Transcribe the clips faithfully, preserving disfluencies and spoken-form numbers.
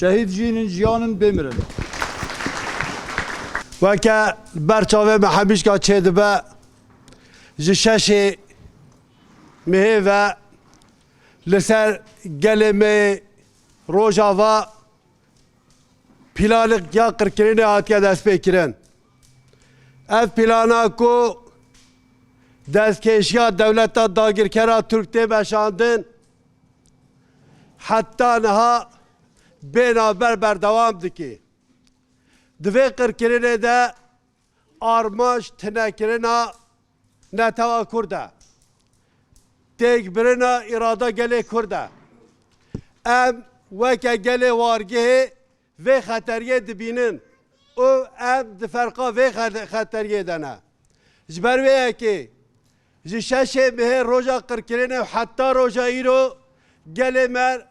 Şehîd jînin, jiyanin, bêmirin. Weke ber çavê me hemîşka çêdibe, ji şeşê mihê ve li ser gelê me Rojava planik ya qirkirinê hatiye destpêkirin. Ev plana ku destkeşiya dewleta dagirkera Tirk tê meşandin, heta niha bê navber berdewam dike. Di vê qirkirinê de armanc tunekirina netewa Kurd e. Têkbirina îrada gelê Kurd e. Em weke gelê Wargihê vê xeteriyê dibînin û em di ferqa vê xe-, xeteriyê de ne. Ji ber wê yekê ji şeşê mihê roja qirkirinê û heta roja îro gelê me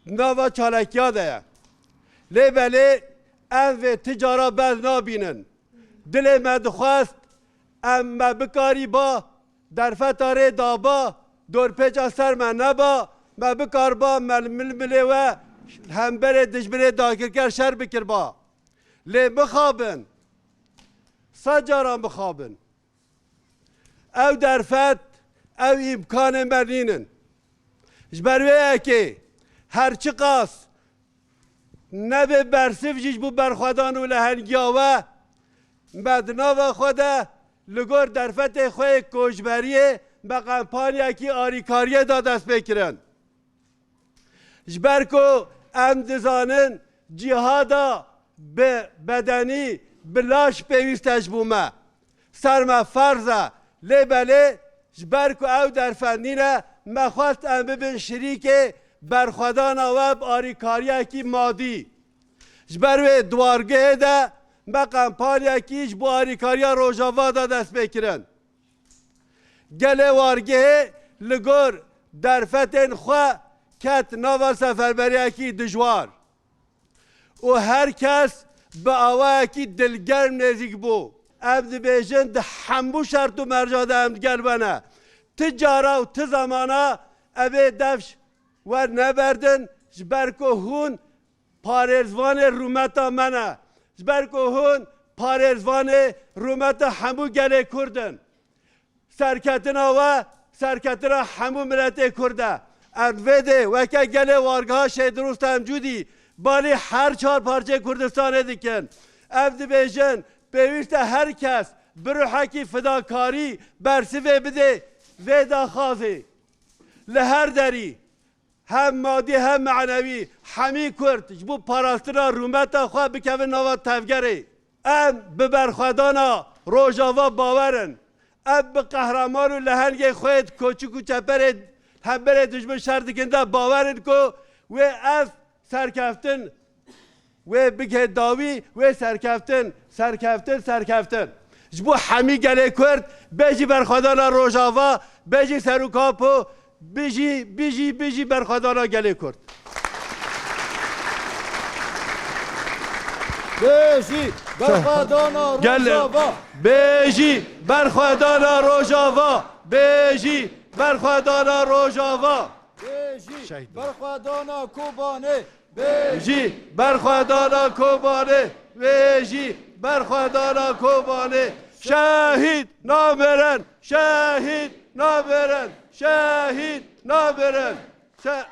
nava çalakiya de ye. Lê belê em vê ti cara bel nabînin. Dilê me dixwest em me bikarîba, derfeta rê daba, dorpêça ser me neba, me bikarba me li mil milê we hemberê dijminê dagirker şer bikirba. Lê mixabin, sed cara mixabin. Ew derfet, ew îmkanê me nînin. Ji ber wê yekê her çiqas nebe bersiv jî ji bo berxwedan û lehengiya we, me di nava xwe de li gor derfetê xwe yê koçberiyê me kampanyekî alîkariyê da destpêkirin. Ji ber ku em dizanin cîhada bi bedenî, bi laş pêwîst e ji bo me. Ser me ferz e, lê belê ji ber ku ew derfet nîne, me xwest em bibin şirîkê berxwedana we bi alîkariyekî madî. Ji ber wê di Wargihê de me kampanyekî ji bo alîkariya Rojava da destpêkirin. Gelê Wargihê li gor derfetên xwe ket nava seferberiyekî dijwar û her kes bi awayekî dilgerm nêzîk bû. Em dibêjin di hemû şert û merca de em digel we ne. Ti cara û ti zamana evê dev ji we neberdin, ji ber ku hûn parêzvanê rûmeta me ne. Ji ber ku hûn parêzvanê rûmeta hemû gelê Kurd in. Serketina we, serketina hemû miletê Kurd e. Em vê dê weke gelê Wargeha Şehîd Rûstem Cûdî balî her çar parçeyê Kurdistanê dikin. Ev dibêjin, pêwîst e her kes bi ruhekî fidakarî bersivê bidê vê daxazê. Li her derî, hem madî hem manewî, hemî Kurd ji bo parastina rûmeta xwe bikevin nava tevgerê. Em bi berxwedana Rojava bawer in. Em bi qehreman û lehengê xwe yê di koçik û çeperê hemberê dijmin şer dikin de bawer in ku wê ev serkeftin wê bigihê dawî, wê serkeftin, serkeftin, serkeftin. Ji bo hemî gelê Kurd, bê jî berxwedana Rojava, bê jî Serok Apo, bijî, bijî, bijî berxwedana gelê Kurd. Bê jî berxwedana Gel-, Rojava. Bê jî berxwedana Rojava. Bê jî berxwedana Rojava. Bê jî Şehîd. Berxwedana Kobanê. Bê jî berxwedana Kobanê. Bê jî berxwedana Kobanê. Şehîd namirin. Şehîd namirin. Şehîd namirin. Şe-